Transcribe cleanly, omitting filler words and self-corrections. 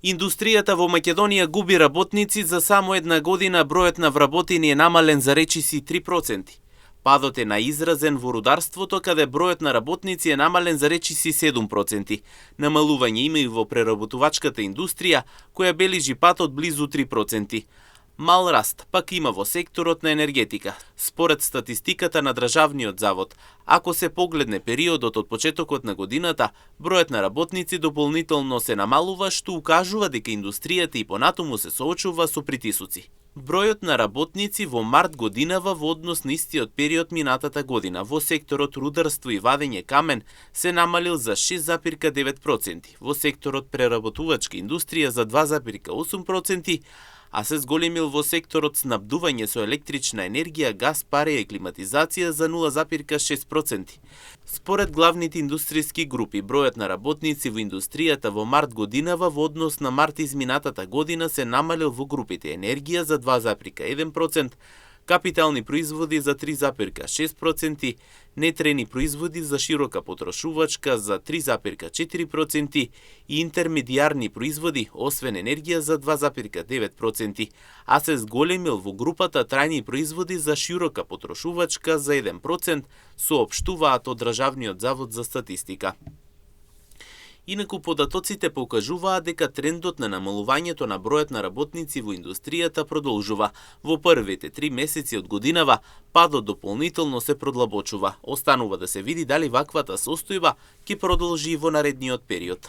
Индустријата во Македонија губи работници. За само една година бројот на вработени е намален за речиси 3%. Падот е наизразен во рударството, каде бројот на работници е намален за речиси 7%. Намалување има и во преработувачката индустрија, која бележи пад од близу 3%. Мал раст пак има во секторот на енергетика. Според статистиката на Државниот завод, ако се погледне периодот од почетокот на годината, бројот на работници дополнително се намалува, што укажува дека индустријата и понатаму се соочува со притисоци. Бројот на работници во март годинава во однос на истиот период минатата година во секторот рударство и вадење камен се намалил за 6,9%, во секторот преработувачка индустрија за 2,8%, а се зголемил во секторот снабдување со електрична енергија, газ, пареја и климатизација за 0,6%. Според главните индустријски групи, бројот на работници во индустријата во март годинава во однос на март изминатата година се намалил во групите енергија за 2,1%, капитални производи за 3,6%, нетрени производи за широка потрошувачка за 3,4% и интермедијарни производи, освен енергија, за 2,9%, а се зголемил во групата трајни производи за широка потрошувачка за 1%, соопштуваат од Државниот завод за статистика. Инаку податоците покажуваат дека трендот на намалувањето на бројот на работници во индустријата продолжува. Во првите 3 месеци од годинава падот дополнително се продлабочува. Останува да се види дали ваквата состојба ќе продолжи во наредниот период.